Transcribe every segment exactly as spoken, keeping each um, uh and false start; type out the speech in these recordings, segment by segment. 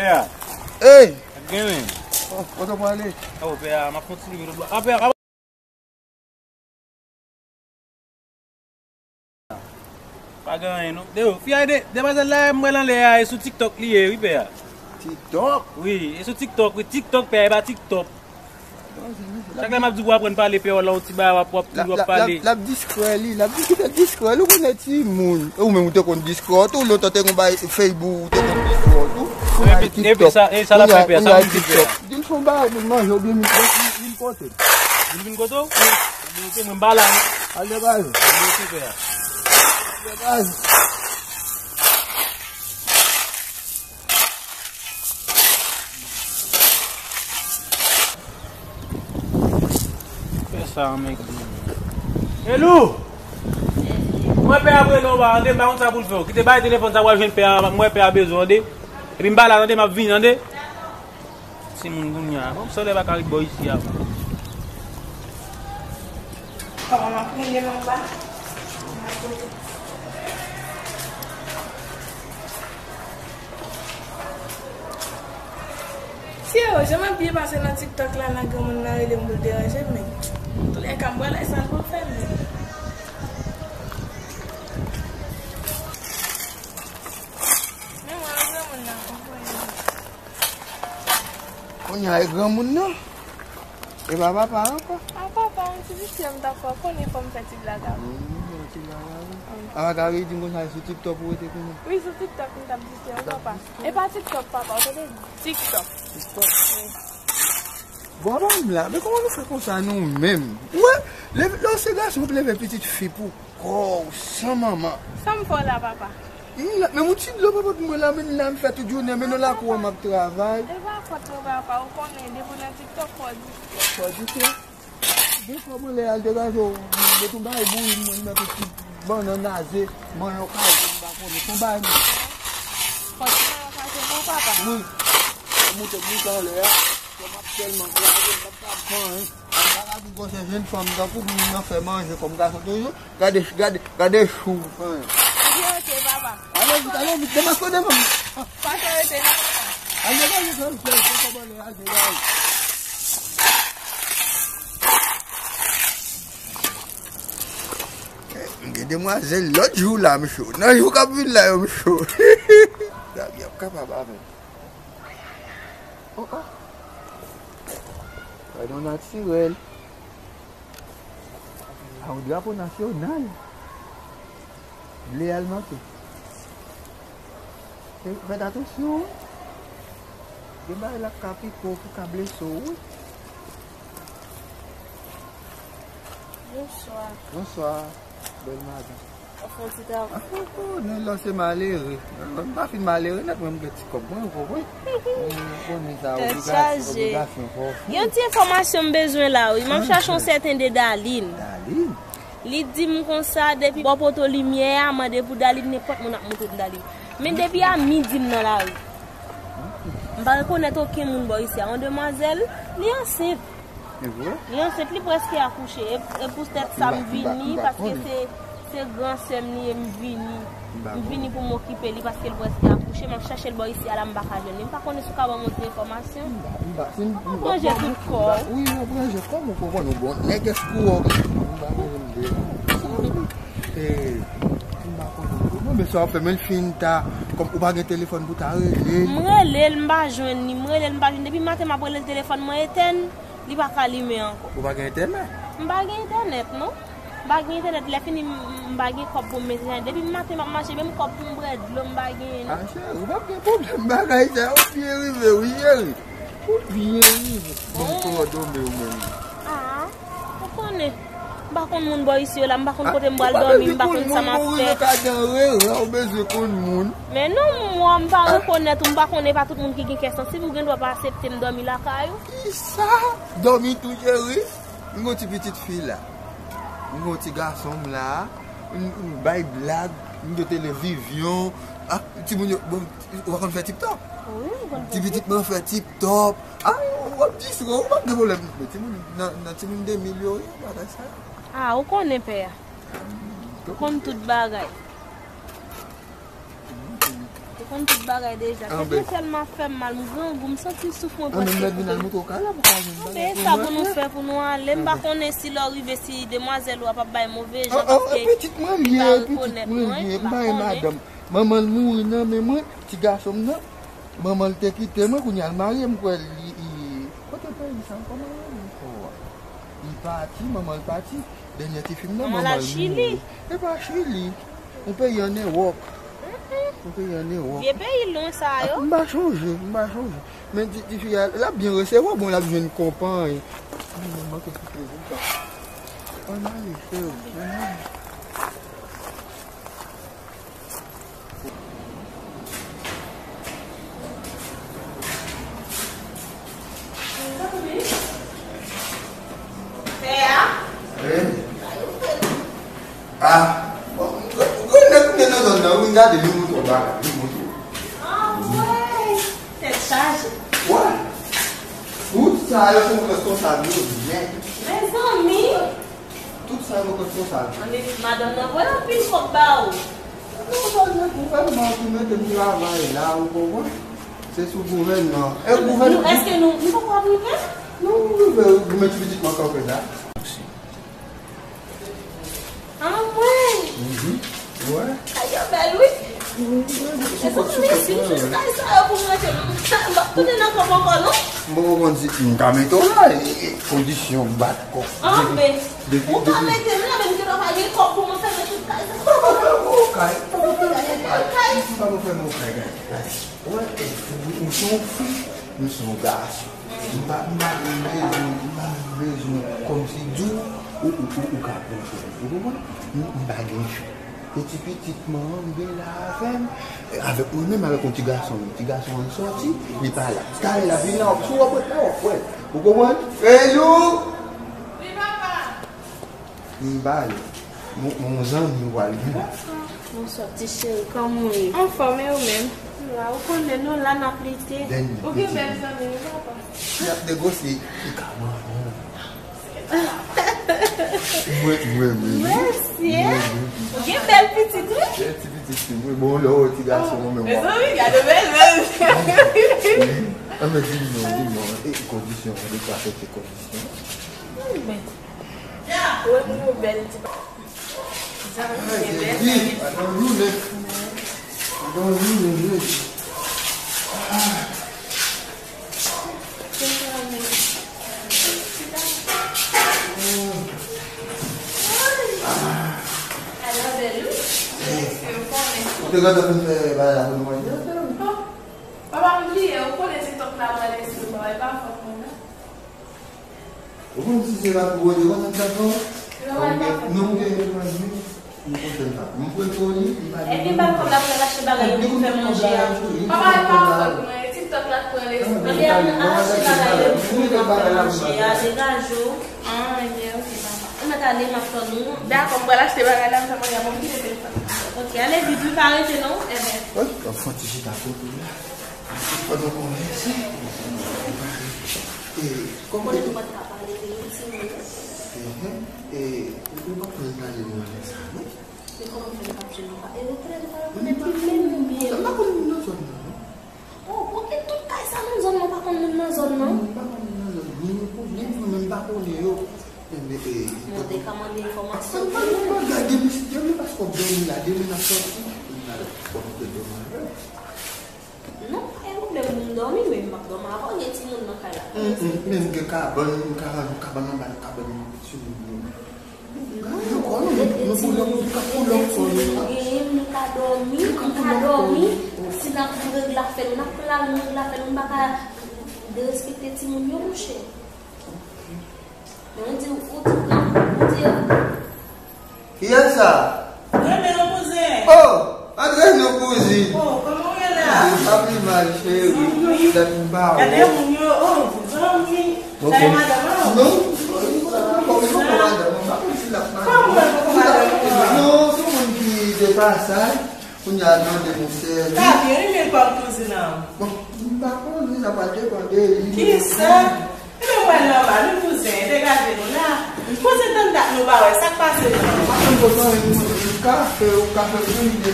Pè a. Ey! Ap gen men. Oh, kote w prale? Oh, pè a, m ap kontinye vin lòt bò. Ah, pè a, pa gen anyen non. De, fi a de, demwazèl la, m wè l anlè a, e sou TikTok li ye, wi, pè a. TikTok? Wi, e sou TikTok, wi, TikTok, pè a, e pa TikTok. Chak lè m ap di w pou aprann pale pè a, w la yon ti bagay, w ap, w ap, w ap pale. L ap diskrè li, l ap di ki fè diskrè li, ou konnen timoun. E ou menm ou te konn diskrè tou, lontan te konn bay Facebook, ou te konn diskrè tou. Kounye a TikTok. Epi sa, e sa l ap fè pè a, sa w di pè a. Di l fè yon bagay pou l manje oubyen vin, vin, vin kote m. Vin, vin kote w? Wi. Oke, mwen m pa la non. Al degaj. Oke, pè a. Al degaj. Fè sa an mèg di. Elou! Mwen pè a ap rele w ba, tande, m pa konn sa pou l fè w. Kite bay telefòn sa, w al jwenn pè a, mwen pè a bezwen, tande. Epi m pa la, tande, m ap vini, tande. Timoun kounye a. Bon, solèy pa ka ret bò isi a. Kòman m ap rele m anba? Tye, jan m ap byen pase nan TikTok la, nan granmoun nan rele m pou l deranje m, men toulèka, m pral wè sa l pou l fè m. Men mwen, granmoun nan, konprann. Kounye a, e granmoun nan? E pa papa ankò? A papa, yon ti vit fè m ta fè, konnen fò m fè ti blag avè w. Wi, yon ti blag avè w. Wi. A pa ta vle di m konsa, e sou TikTok ou rete kounye a? Wi, sou TikTok m t ap di se yon papa. E pa TikTok, papa, ou tande? TikTok. TikTok? Wi. Bon, pa m la, men kòman nou fè konsa nou menm? Ou wè, lè, lè w se gason, w ap leve pitit fi pou kò w, san manman. Sa m fè w la, papa? M la, men yon ti dlo pa pot mwen la, men la m fè tout jounen, men nan lakou an m ap travay. E pa fòt mwen, papa, ou konnen, depi w nan TikTok, fò w di. Fò w di ke? Defwa mwen lè al degaje w, met yon bagay bouyi m, mwen met yon ti bannann naze, manyen yon kaje, m pa konnen. Fò w bay mwen. Fò w ti manyen yon kaje pou w, papa? Wi. Moute, moute anlè a. Kòm ap tèlman kraze, m p ap ka fè anyen. M pa ka vin konsa jèn fanm tankou m nan fè manje kòm gason toujou. Gade, gade, gade chou. Anyen. Oke, oke, papa. Ale vit, ale vit, demaske w devan m. Pase rete la, papa. Ale, ale, ale, ale, ale, ale. M gen demwazèl lòt jou la, m cho. Nan jou k ap vin la yo, m cho. Gade, y ap kapab avè m. Oh, oh. Gade yon natirèl. A yon drapo nasyonal. Ble a l manke. Fè, fè atansyon, wi. Gen bagay la k ka pike w, ki ka blese w, wi. Bonswa. Bonswa, bèl madanm. Ou fè yon ti travay. Ah, oh, oh, non, lò se malere. M pa fin malere nèt, mwen m gen ti kòb mwen, ou konprann? Ou konnen sa, obligasyon, obligasyon, fò w fè. Gen yon ti enfòmasyon m bezwen la, wi. M ap chache yon sèten Dedalin. Dalin? Li di m konsa, depi bò poto limyè a, mande pou Dalin, nenpòt moun ap montre m Dalin. Men depi a midi m nan lari. M pa rekonèt okenn moun bò isi a. Yon demwazèl, li ansent. E vre? Li ansent, li prèske akouche. E, e poutèt sa m vini, paske se, se gran sè m li ye, m vini. M vini pou m okipe li, paske l prèske akouche. M ap chache l bò isi a la, m pa ka jwenn li. M pa konnen si w ka ban m yon ti enfòmasyon. M pa, m pa, si m, m pa, m pa, m pa, wi, m ap ranje kò m, ou konprann, ou bon nèg eskwòk. M pa ranje m de. E, m pa konnen, non, men sa w ap fè, men l fin ta, kòm ou pa gen telefòn pou ta rele l. M rele l, m pa jwenn li, m rele l, m pa jwenn. Depi maten m ap rele l, telefòn mwen etèn. Li pa ka limen ankò. Ou pa gen entènèt? M pa gen entènèt, non. M pa gen entènèt. Lè fini, m, m pa gen kòb pou m mete entènèt. Depi maten m ap mache, menm kòb pou m bwè dlo, m pa genyen, non. Ah, cheri, ou p ap gen pwoblèm bagay sa yo. Ou byen rive, wi, cheri. Ou byen rive. Bon, ou kòdone ou menm. Ah, ou konnen. M pa konn moun bò isi yo la, m pa konn kote m pral dòmi, m pa konn sa m ap fè. Ou pa bezwen konn moun, ou rive ka nan rere, ou bezwen konn moun. Men non, m, m pa rekonèt ou, m pa konnen, pa tout moun ki gen kè sansib, ou gen dwa pa aksepte m dòmi lakay ou. Kisa? Dòmi tou, cheri? M gon ti pitit fi la. M gon ti gason m la. M, m bay blag. M gen televizyon. Ah, timoun yo, bon, ou pa konn fè tip top? Wi, m konn fè tip top. Ti pitit mwen fè tip top. Ah, w ap di sou ou, pa gen pwoblèm. Men timoun, nan, nan timoun de mil yo, wi, bagay sa. Ah, ou konnen pè a. Ou konn tout bagay. Ou Konn tout bagay deja. Se Desyèl m ap fè m mal, m grangou, m santi souf mwen prèske koupe. Anben, m mèt vin al montre w kay la pou w ka jwenn bagay. Anben, sa pou nou fè pou nou ale. M pa konnen si lè w rive, si demwazèl ou a p ap bay move jan, paske li pa rekonèt mwen, m pa konnen. Manman l mouri nan men mwen, ti gason m nan. Manman l te kite mwen, kounye a l marye, m kwè li, li, kote peyi sa ankò, manman l ankò a? Li pati, manman l pati. Dènye tifi m nan, manman l mouri. E pa Chili. Yon peyi ann Ewòp. Yon peyi ann Ewòp. Vye peyi lwen sa yo. M pa chonje, m pa chonje. Men ti, tifi a, l ap byen resevwa, bon, l ap jwenn konpay. Ann ale, frè, ann ale. Pè a? Wi. A. Bon, gwo nèg mwen nan zòn nan, wi, gade, li montre w bagay, li montre w. Anmwey! Tèt chaje. Wè. Tout sa yo se yon responsab yo nèt. Mezanmi! Tout sa yo responsab. Anben, madanm nan voye anpil kòb ba ou. Non, sa se gouvènman ki mete m travay la, ou konprann? Se sou gouvènman. E gouvènman. Nou, èske nou, nou poko ap rive? Non, nou rive, ou mete pitit mwen kanpe la. Anmwey! Wè. Kay yo bèl, wi. Mezanmi, si m jis kay sa yo pou m rete, m p ap tounen nan kòb ankò, non. M poko konn si m ka mete w la, e, e, kondisyon bat kò. Anben, ou ka mete m la, men m gentan pa gen kòb pou mwen fèmen tout kay sa. M pa pou fèmen w kay, m pa pou fèmen w kay, m pa pou fèmen w kay, gade. Wè, e, ou, ou se yon fi, m se yon gason. M pa, m pa menm bezwen, m pa menm bezwen kòmsi di w, ou, ou, ou, ou ka pran swen. Ou konprann? M, m pa gen chwa. E ti pitit manman m gen la avè m, avèk mwen menm, avèk yon ti gason. Ti gason an sòti, li pa la. Talè l ap vin la, w ap, si w ap wè, w ap wè. Ou konprann? Elou! Wi, papa. M ba li. Mon, mon zanmi w al vin. Bonswa, ti cheri, kòman w ye? Anfòm, e ou menm? M la, ou konnen nou la, n ap lite. Ou gen bèl zanmi, wi, papa. L ap negosye, li ka manyen w. Mwen, mwen, mwen. Mèsi. Ou gen bèl pitit, wi. Bèl ti pitit, wi. Bon, lè w ti gason, mwen, mwen. Mezanmi, gade bèl, bèl. Anben, di m non, di m non. E kondisyon, de kwa se te kondisyon? Anben. Ou wè pou yon bèl ti pa. Ay, Jezi, adan jounen. Adan jounen, Jezi. Ah. Ou te gentan fin fè bagay la pou nou manje? Papa, m bliye, ou konnen TikTok la pral espri, papa, e pa fòt mwen, non. Ou konn si se pa pou ou, yo konn sa fè w? Non, m te manje. M konn sa. M pran koni, li pa gen. Epi m pa konn ap fè lache bagay yo pou fè manje a. Papa, e pa fòt mwen, TikTok la pran lespri. Anben, al achte bagay yo pou fè manje a, degaje w. Ah, ebyen, ok, papa. Ou mèt ale, m ap tann ou. Dakò, m pral achte bagay la, m fè manje a, bon, m kite telefòn. Ok, ale vit, wi, pa rete non. Ebyen. Wi, w ap fè yon ti chita kote w la. Pandan w konvèse, e, kòman nou pa t ka pale de yon timoun? Enhen, e, ou pa t konn gade nou anlè sa, non? Men kòman fè nou pa t jwenn nou pa? E ou konnen nou pa rekonèt li menm, menm. M pa konn moun nan zòn nan, non. Oh, ok, tout kay sa nan zòn nan, pa konn moun nan zòn nan? Non, m pa konn moun nan zòn nan. Ni pou, ni pou, men m pa konnen yo. Enben, e, mwen te ka mande enfòmasyon. Mwen pa, mwen pa gade misye, demen paske w ap dòmi la, demen n ap sòti. Bon, mwen te dòmi avè w. Non, pa gen pwoblèm pou m dòmi, men m p ap dòmi avè w, gen timoun nan kay la. Mm, mm, men m gen kabann, m ka rann kabann anba nan kabann timoun yo. Yo kò nou, nou pou lòk, nou ka pou lòk kò nou. Gen timoun, nou ka dòmi, nou ka dòmi. Si n ap pou règ la fè nou, n ap pral, règ la fè nou, nou pa ka derespekte timoun yo, monchè. Men ou di, ou di, ou di. Kiyès sa? Renmen non kouzen. Oh, antre non kouzin. Oh, kòman w ye la? Sa pi mal, cheri. Zanmi. Dat m pa wè. Gade moun yo, oh, zanmi. Sa e madanm an? Non, non, non, non, non, madanm an, m pa konn si l ap madanm. Kòman l poko madanm an? Non, se yon moun ki de pasaj. Kounye a, l mande yon sèvis. Sa byen, li menm kòm kouzin an. Bon, m pa konnen, sa pral depann de li. Kisa? Ebyen, mwen nòmal, wi, kouzen, degaje nou la. Kouzen, tann dat nou pa wè, sa k pase nou? M pa konn kote w ye, ou ka fè, ou ka fè yon ide.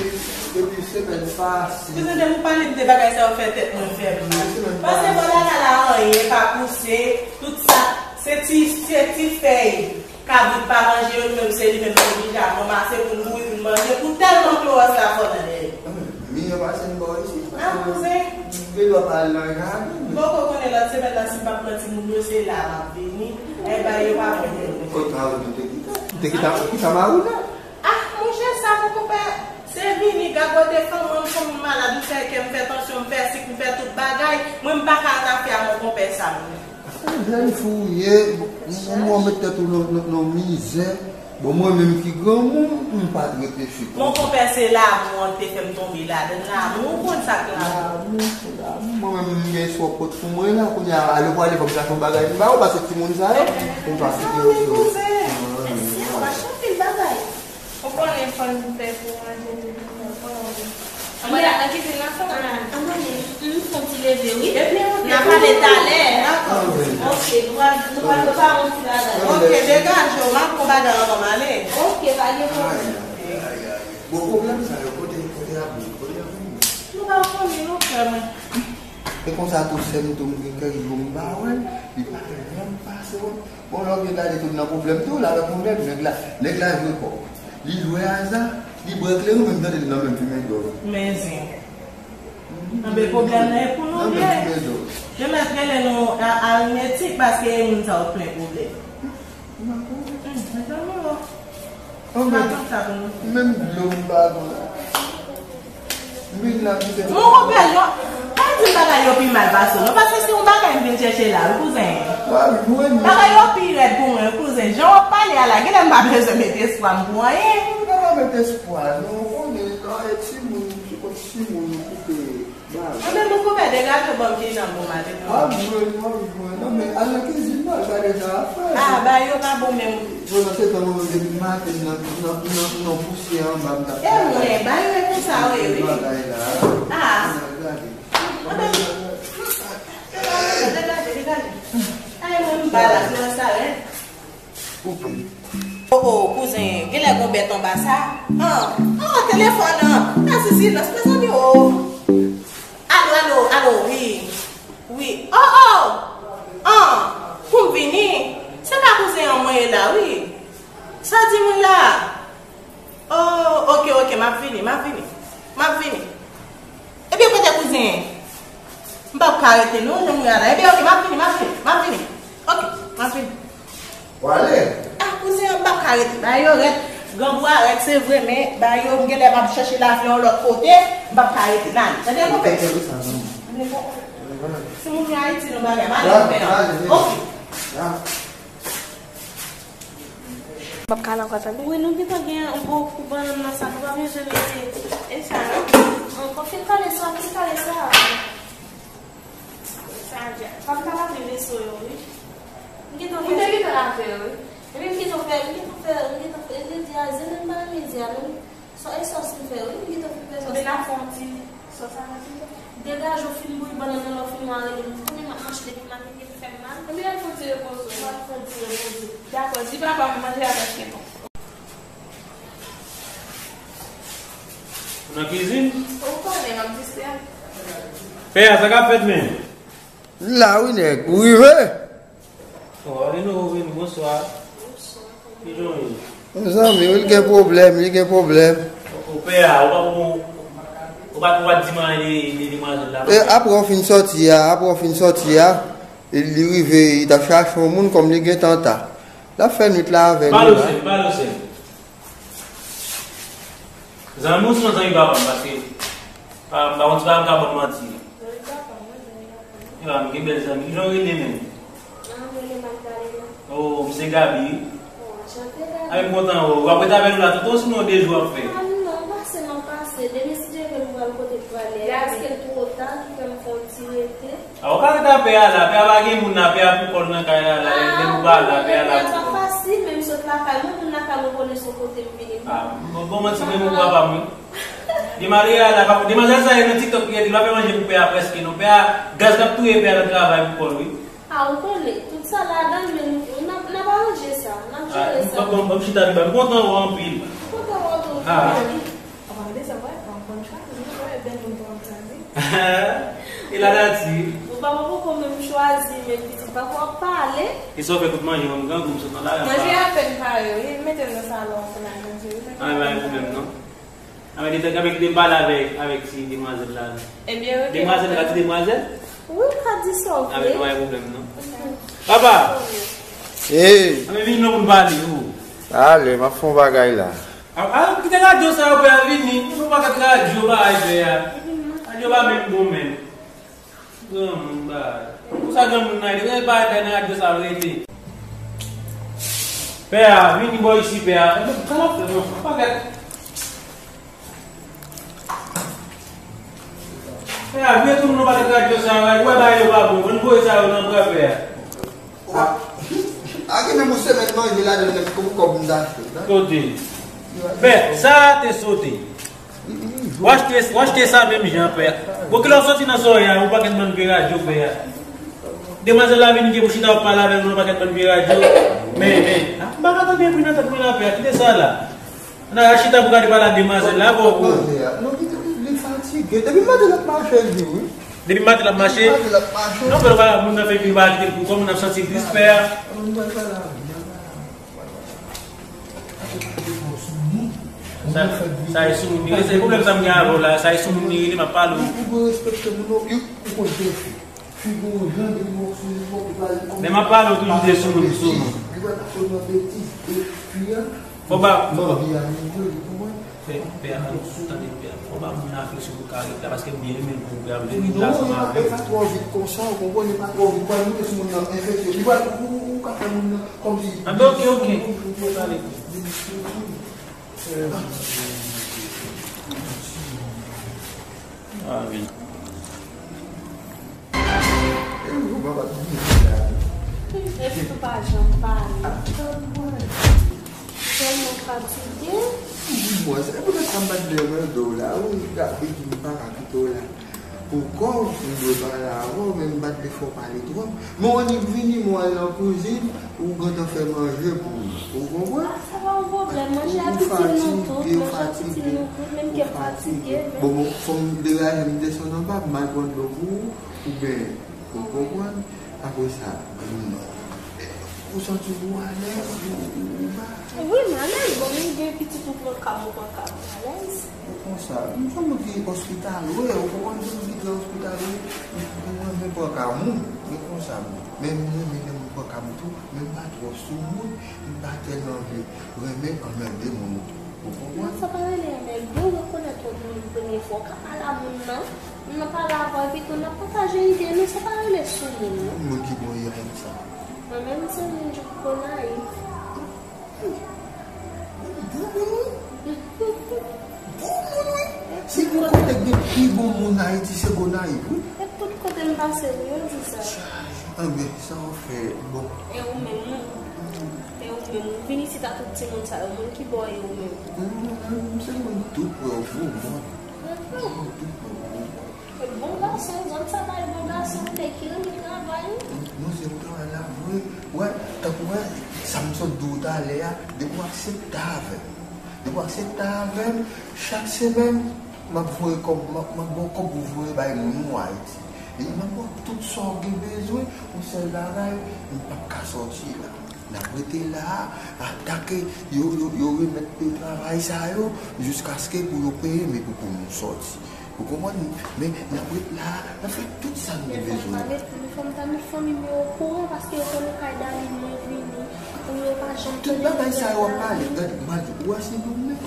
Depi semèn pase. Kouzen, depi w pale m de bagay sa yo fè tèt mwen fè m mal. Paske bò lakay la anyen pa pouse, tout sa, se ti, se ti fèy kabrit pa manje yo, li menm se li menm ki oblije ap ranmase pou l mouri, pou l manje, pou tèlman klowòs la fò nan dèyè. Miyo pase m bò isit. Ah, kouzen. M gen dwa pa al nan jaden. Bon, ou konnen lòt semèn nan, si m p ap pran timoun yo, se la m ap vini. E bay yo pa mwen. Kot Marilou te kite? Te kite, kite Marilou? Ah, monchè, sa pou konpè, se vini gagote fanm mwen, fanm mwen malad, m fè kè, m fè tansyon, m fè sik, m fè tout bagay. Mwen, m pa ka ann afè a mon konpè sa, mwen. Jèn fi w ye, ou mwen met tèt ou nan, nan, nan mizè. Bon, mwen menm ki granmoun, m pa t reflechi konsa. Mon konpè, se lanmou an te fè m tonbe ladann. Lanmou, ou konn sa k lanmou. Lanmou, se lanmou. Mwen menm, m gen espwa pot pou mwen la. Kounye a, ale pou ale, fò m chache yon bagay m ba ou, pase timoun sa yo. Pou m pa kite yo sou. Mèsi, ou pa chanje bagay. Ou konnen fò n fè pou manje tou, fò n Anmwey, nan kizin nan fè. Ah, anmwey, m fè yon ti leve, wi. N a pale talè. Dakò. Ok, nou pral, nou pral prepare yon ti bagay. Ok, degaje w, m ap pran bagay la, m ale. Ok, pa gen pwoblèm. Ay, ay, ay, ay. Bon, pwoblèm sa yo, kote, kote y ap vin, kote y ap vin? Nou pa konnen, non, frè mwen. E konsa tou, sè m tou, m gen kèk jou m pa wè l, li pa janm pase wè m. Bon, lè w byen gade tou, l nan pwoblèm tou, l avèk yon nèg, nèg la, nèg la jwe kòb. Li jwe aza, li bwè kleren, menm tande l nan menm fimen dòl. Men zen. Anben, pwoblèm nan e pou nou l ye. Yo mèt rele nou a-, aritmetik paske e moun sa yo plen pwoblèm. M pa konnen. Hmm, mezanmi o. Anben, menm dlo m pa konn. M vin la, m te... Mon konpè, yo, pa di m bagay yo pi mal pase w, non, paske se yon bagay m vin chèche la, wi, kouzen. W ap jwenn. Bagay yo pi rèd pou mwen, wi, kouzen. Jan w ap pale a la, genlè m pa bezwen met espwa m pou anyen. M pa ka met espwa, non, w konnen, nan e timoun, se kot timoun ou koupe. Anben, mon konpè, degaje w ban m ti janm bon maten pou mwen. W ap jwenn, w ap jwenn. Non, men al nan kizin nan, al gade sa w ap fè. Ah, bagay yo pa bon menm. Bon, nan se tan mwen menm depi maten nan, nan, nan, nan pousyè anba m t ap travay. E mwen, bagay yo e konsa yo ye, wi. Bagay la. Ah. Anben, degaje, degaje. Ay, mwen m pa la, se sa, wi. Koupe. Oh, oh, kouzen, genlè gon bèt anba sa. An, an, telefòn an. Mèsi silans, mezanmi, oh. Alo, alo, alo, wi. Wi. Oh, oh. An, pou m vini. Se pa kouzen an mwen ye la, wi. Sa di mwen la? Oh, ok, ok, m ap vini, m ap vini. M ap vini. Ebyen, kote kouzen? M p ap ka rete, non, jan m ye a la. Ebyen, ok, m ap vini, m ap vini, m ap vini. Ok, m ap vini. W ale? Ah, kouzen an, m p ap ka rete. Bagay yo rèd, grangou a rèd, se vre, men bagay yo, m genlè m ap chèche lavi yon lòt kote, m p ap ka rete. N ale. Tande, konpè? Tande, konpè. Timoun yo Ayiti, nou bagay, m ale, konpè. Ok. M ap kale ankò tande. Wi, nou gentan gen yon bon kou bannann nan sa, nou pa bezwen mete e sa, non. Ankò, fin kale sa, fin kale sa. Sa dja. Pa m ta lave veso yo, wi. M gentan fè. M te gentan lave yo, wi. Epi m gentan fè, m gentan fè, m gentan fè, jodi a, zen nan m pa nan mezi a, non. Sa e sòs m fè, wi, m gentan fin fè sòs. Ebyen, n ap fè yon ti sòs avèk li tou. Degaje w, fin bouyi bannann nan, lè w fin mare li, m konnen m ap mache depi maten, tèt fè m mal. Ebyen, al fè yon ti repoze w. M al fè yon ti repoze. Dakò, di papa m manje avèk li non. Ou nan kizin? Ou konnen, m ap distrè. Pè a, sa k ap fèt, men? M la, wi, nèg. Ou rive? Oh, Reno, ou vini, bonswa. Ki jan w ye? Mezanmi, wi, li gen pwoblèm, li gen pwoblèm. O, o, pè a, ou pa, ou, ou pa, ou pa di m anyen de, de demwazèl la? E, apre w fin sòti a, apre w fin sòti a, e li rive, li t ap chache yon moun, kòm li gen tanta. L ap fè nwit la avè nou la. Ba l sèl, ba l sèl. Zanmi w se yon zanmi papa m, paske pa, pa yon ti bagay m ka ba w manti. Zanmi papa m, wi, zanmi papa m. Epa, m gen bèl zanmi. Ki jan w rele menm? Ah, mwen rele Magdalena. Oh, m se Gaby. Oh, anchante, Gaby. Ah, m kontan wè w. W ap rete avè nou la tout, osinon de jou w ap fè? Ah, non, pase, m ap pase. Demen, si Dye vle, m pral kote m prale a, paske l twò ta, ki fè m fè yon ti rete. Ah, ou ka rete a pè a la, pè a pa gen moun la, pè a pou kò l nan kay la, la, lè nou pa la, pè a la pou kò l. Ah, pa fasil, men m sot lakay mwen, moun lakay mwen konnen se yon kote m vini. Ah, bon, bon, manti, men moun papa m, wi. Demwazèl a la, demwazèl sa e nan TikTok li rete, li pa fè manje pou pè a prèske non. Pè a, gaz k ap touye pè a nan travay pou kò l, wi. Ah, ou konnen, tout sa ladan l, men nou, n ap, n ap aranje sa, n ap jere sa. Ah, bon, bon, bon, chita, m kontan wè w anpil. M kontan wè w tou, wi. Ah. Ou pa tande sa, wè, m ap konn E lanati. Ou pa poko menm chwazi, men pitit pa pou ap pale. E sa w fè kout manje, mwen m grangou, m sot nan lari. Manje apèn pare wi, mete m nan salon pou n al manje wi. An, pa gen pwoblèm non. An, men detan kanmenm kite m pale avèk, avèk ti demwazèl la. Ebyen, ok. Demwazèl la, ti demwazèl? Wi, ou ka di sa w vle. An, men pa gen pwoblèm non. Papa! Hey! An, men vin non pou n pale, ou. Ale, m ap fè yon bagay la. A, a, kite radyo sa yo, pè a, vini. Nou pa kat radyo, bagay, pè a. Radyo pa menm bon, menm. Granmoun, bagay. Pou sa granmoun nan, li pa nan radyo sa yo rete. Pè a, vini bò isi, pè a. Sa l ap fè, non? Pa kat. Pè a, vye tout moun pa kat radyo sa yo, ou wè bagay yo pa bon. Ann voye sa yo nan bra, pè a. A, a gen menm yon semèn manje ladan l nèt pou kòb m t achte l. Kote? Pè, sa a te sote. W achte, w achte sa menm jan, pè. Bon, kilè w soti nan soyè a, yon pakèt bann vye radyo, pè a. Demwazèl la vin gen pou chita ap pale avè l nan yon pakèt bann vye radyo. Men, men, a, m pa ka tande bri nan tèt mwen la, pè a. Kite sa la. N a chita pou gade pale ak demwazèl la, bon, bon. Manje a. Non, kite li, li fatige. Depi maten l ap mache, l di wi. Depi maten l ap mache? Depi maten l ap mache. Non, men pa moun nan fè vin pa kite pou kò moun ap santi tris, pè a. Sa, sa e sou moun li rele, se pwoblèm sa m gen avè w la, sa e sou moun li rele, m ap pale w. Ou dwe respekte moun, ou, ou konn defi. Fi gon jan depi w sou li, ou pale kòm. Men m ap pale w toujou de sou moun, sou moun. Li pral ap fè yon betiz, e fi a, fò ba, fò ba. Manvi a li vre, ou konprann? Pè, pè a, tande, pè a. Fò ba moun nan afeksyon pou l ka ret la, paske m byen renmen l pou ou, pè a, m vle ret la ansanm avè w. Non, e pa twò vit konsa, ou konprann, e pa twò vit. Ou pral moute sou moun nan enfekte. Li pral, ou, ou, ou ka fè moun nan kòmsi. Anben, ok, ok. Ou pale. Ah, wi. Epi ou pa janm pale. Tèlman fatige. Mwen, se poutèt sa m pa t vle wè w la. Ou gade ki m pa ka kite w la. Poukò m dwe pale avè w, men m pa t vle fè w pale twòp. Men w annik vini, mwen al nan kouzin, ou gentan fè manje pou mwen. Ou konprann? Sa pa yon pwoblèm, manje a pitit nou tout, manje a pitit nou tout, menm ke m fatige, men. Bon, bon, fò m deraje m desann anba, m al pran dlo pou ou, oubyen, ou konprann? Apre sa, ou santi w alèz, ou, ou, ou ba. Wi, m alèz, bon, men gen pitit ou pran ka m, ou pran ka m, m alèz. Ou konsa, m se moun ki ospitale, ou konprann, m se moun ki trè ospitale, m renmen pran ka moun, men konsa, men m renmen lè moun pran ka m tou, men m pa twò sou moun, m pa tèlman vle renmen anmède moun tou. Ou konprann? Non, sa pa rele anmède, ou rekonèt yon moun premye fwa, w ka pale a moun nan, moun nan pale avè w, epi tou n ap pataje ide nou, sa pa rele sou moun, non. Moun ki bon, e sa. Mwen menm, m se moun Gonayiv. Bon moun wi. Bon moun wi. Si gen kote gen pi bon moun Ayiti, se Gonayiv wi. E tout kote m pase wi, yo di sa. Anben, sa w fè bon. E ou menm, non? E ou menm, ou vin isit a tout timoun sa yo, moun ki bò w ye ou menm? M se moun tou prè w, Vomòn. Moun tou prè w, Vomòn. Bon gason, zòn sa bay bon gason, nèg ki renmen travay wi. Non, se pou travay la vre. Wè, tankou wè, sa m sot di w talè a, depi w aksepte avè m. Depi w aksepte avè m, chak semèn, m ap voye kòb, m ap, m ap ba w kòb pou voye bay moun ou Ayiti. E m ap ba w tout sa w gen bezwen, yon sèl bagay, m p ap ka sòti la. N ap rete la a, atake yo, yo, yo remèt peyi travay sa yo, jiskaske pou yo peye m epi pou nou sòti. Ou konprann? Men n ap ret la a, n ap fè tout sa n gen bezwen. Men fò m ta met, men fò m ta met fanmi m yo okouran, paske yo konnen kay Darline mwen vini, pou yo pa janm tande nouvèl Darline. Tout bagay sa yo w ap pale, gade, m pral di w, ou wè se nou menm,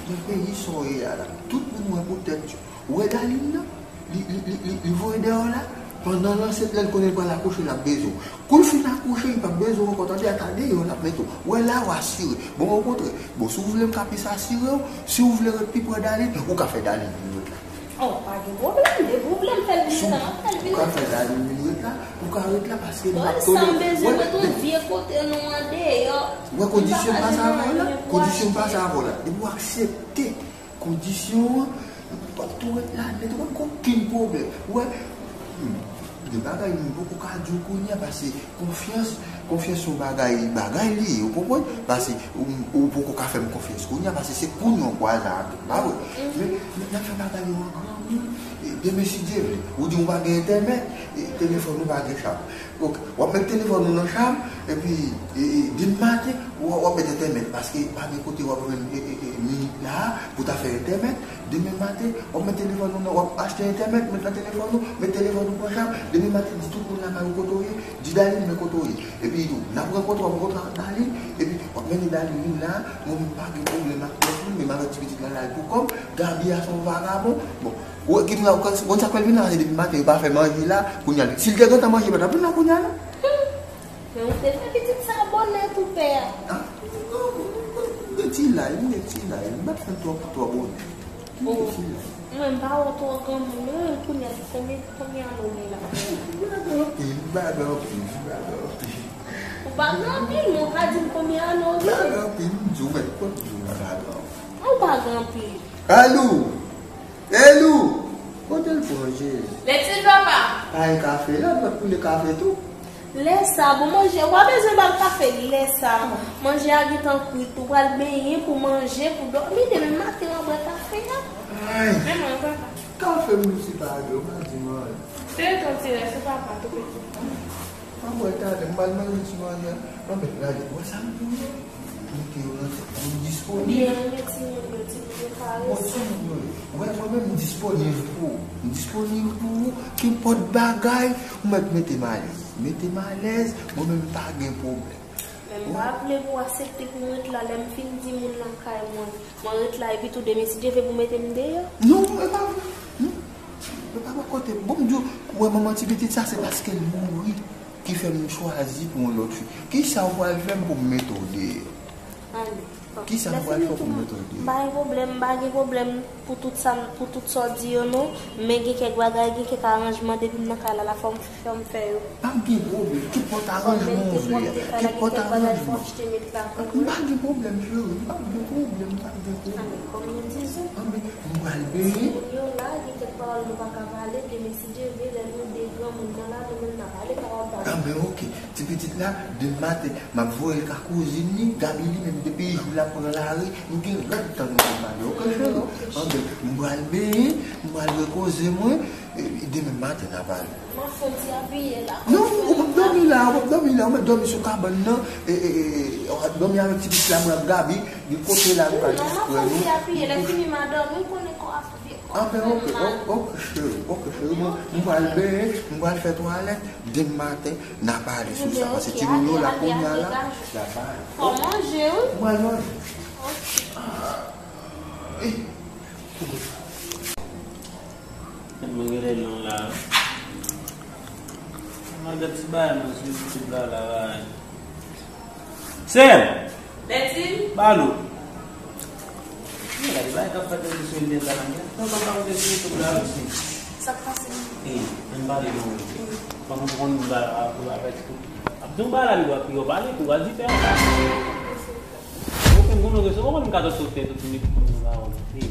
nan peyi sa w ye a la, tout moun wè pou tèt yo. Ou wè Darline nan? Li, li, li, li, li voye dèyè w la. Pandan l ansent, lè l konnen l pral akouche, l ap bezwen w. Kou l fin akouche, li p ap bezwen w ankò, tande, a ta deyò l ap mete w. Wè la, w asire. Bon, okontrè, bon, si w vle m ka plis asire w, si w vle ret pi pre Darline, ou ka fè Darline vin ret la. Oh, pa gen pwoblèm, depi w vle m fè l vin ret la, m ap fè l vin ret la. Ou ka fè Darline vin ret la, ou ka ret la, paske m p ap tolere. Bon, sa m bezwen, mete yon vye kote nou andeyò. Wè kondisyon m pase avè w la, kondisyon m pase avè w la, depi w aksepte kondisyon an, w ap tou ret la nèt, ou p ap gen okenn pwoblèm. Ou wè, hmm, Bagay nou poko ka di w kounye a, paske konfyans, konfyans se yon bagay, bagay li ye, ou konprann? Paske ou, ou poko ka fè m konfyans kounye a, paske se kounye a w kwaze avè m, pa vre? Men, men n ap fè bagay yo an granmoun. E, demen, si Dye vle, ou di w pa gen entènèt, e, telefòn ou pa gen cham. Donk, w ap met telefòn ou nan cham, epi, e, e, demen maten, w, w ap met entènèt, paske pa gen kote w ap jwenn, e, e, e, minit la a pou ta fè entènèt. Demen maten, w ap met telefòn ou nan, w ap achte entènèt, met nan telefòn ou, met telefòn ou pran cham. Demen maten, di tout moun lakay ou kote w ye, di Darline men kote w ye. Epi tou, n ap rankontre, w ap rankontre ak Darline, epi w ap mennen Darline vin la, mwen menm pa gen pwoblèm ak pèsonn, menm avèk ti pitit la, l al pou kò m, Gaby a se yon vagabon. Bon, ou wè ki moun la, ou konn, konn sa k fè l vin la, se depi maten, yo pa fè manje la, kounye a, si l te gentan manje, pa t ap vin la kounye a, non. Men ou te fè pitit sa bonè tou, pè a. Ah, m gen ti lay, m gen ti lay, m pa t fè l twò, twò bonè. M gen ti lay. Mwen, m pa wè w twò granmoun, non, kounye a, konbyen, konbyen ane w gen la? M pa gen anpil, m pa gen anpil, m pa gen anpil. Ou pa gen anpil, men w ka di m konbyen ane w gen? M pa gen anpil, m di w, mèt kont di w, m pa gen anpil. Ou pa gen anpil. Alou! Elou! Kote l pran Jezi? Letil, papa! Pa gen kafe la, m ap koule kafe tou. Lè sa, bon, manje, ou pa bezwen ba l kafe lè sa. Manje a gentan kwit, ou pral benyen pou manje, pou dòmi, demen maten w ap bwè kafe a. Ay! Men mwen, papa. Kafe m si pa gen, ou pa di m anyen. Se yon ti rès, papa, tou piti. Anmwey, talè, m pral manje ti manje a. Anben, gade, wè sa m di w yo? Mete yo nan tèt, m disponib. Byen renmen timoun yo, timoun yo parese. Bon, timoun yo, wè, mwen menm, m disponib pou ou. M disponib pou ou, kenpòt bagay, ou mèt mete m alèz. Mete m alèz, mwen menm, m pa gen pwoblèm. Men m pa vle pou w aksepte pou m ret la, lè m fin di moun lakay mwen. Mwen ret la epi tou demen si Dye vle pou mete m deyò. Non, e pa vre. Non. E pa bò kote m. Bon, m di w, wè manman ti pitit sa, se paske l mouri ki fè m chwazi pou yon lòt fi. Kisa w pral fè m pou m mete w deyò? Kisa m pral fè w pou m mete w deyò? M pa gen pwoblèm, m pa gen pwoblèm pou tout sa, pou tout sa w di yo non, men gen kèk bagay, gen kèk aranjman depi m nan kay la, la fò m fè, m fè yo. Pa gen pwoblèm, kenpòt aranjman w vle a, kenpòt aranjman. M pa gen pwoblèm, cheri, m pa gen pwoblèm, m pa gen pwoblèm. Anben, m pral benyen. Timoun yo la, gen kèk pawòl nou pa ka pale, demen si Dye vle, lè nou de granmoun nan la, nou menm n a pale pawòl pa nou. Anben, oke. Ti pitit la, demen maten, m ap voye l ka kouzin li, Gaby li menm, depi jou l ap pran lari, nou gen rèd tan nou te pale, oke, cheri? Anben, m pral benyen, m pral repoze mwen, e, demen maten n a pale. M ap fè yon ti apiye la. Non, ou p ap dòmi la, ou p ap dòmi la, ou mèt dòmi sou kabann nan, e, e, e, w ap dòmi avèk ti pitit la, mwen ak Gaby, gen kote la nou ka distrè nou. Non, m ap fè yon ti apiye, lè fini m a dòmi, ou konnen kò a vye kò. Anben, oke, oke, cheri, oke, cheri, mwen, m pral benyen, m pral fè twalèt, demen maten, n a pale sou sa, paske timoun yo la kounye a la, n a pale. Fò manje, wi. Mwen al manje. Mwen gen lè non la. Mwen gen ti bagay mwen sou YouTube la, la, la. Sè m! Bètil! Balo! Mwen gade bagay k ap fèt nan sou internet la, men. Non, pa ka monte sou YouTube la, wi, sè m. Sa k pase? Ey, ann pale non, wi. Pandan m konn bagay la, ap di yon bagay la, li va pi yo pale, kou va di fè yon bagay. Okenn moun resevwa, mwen m ka sot sou tè, tout moun ki konn bagay la, wi.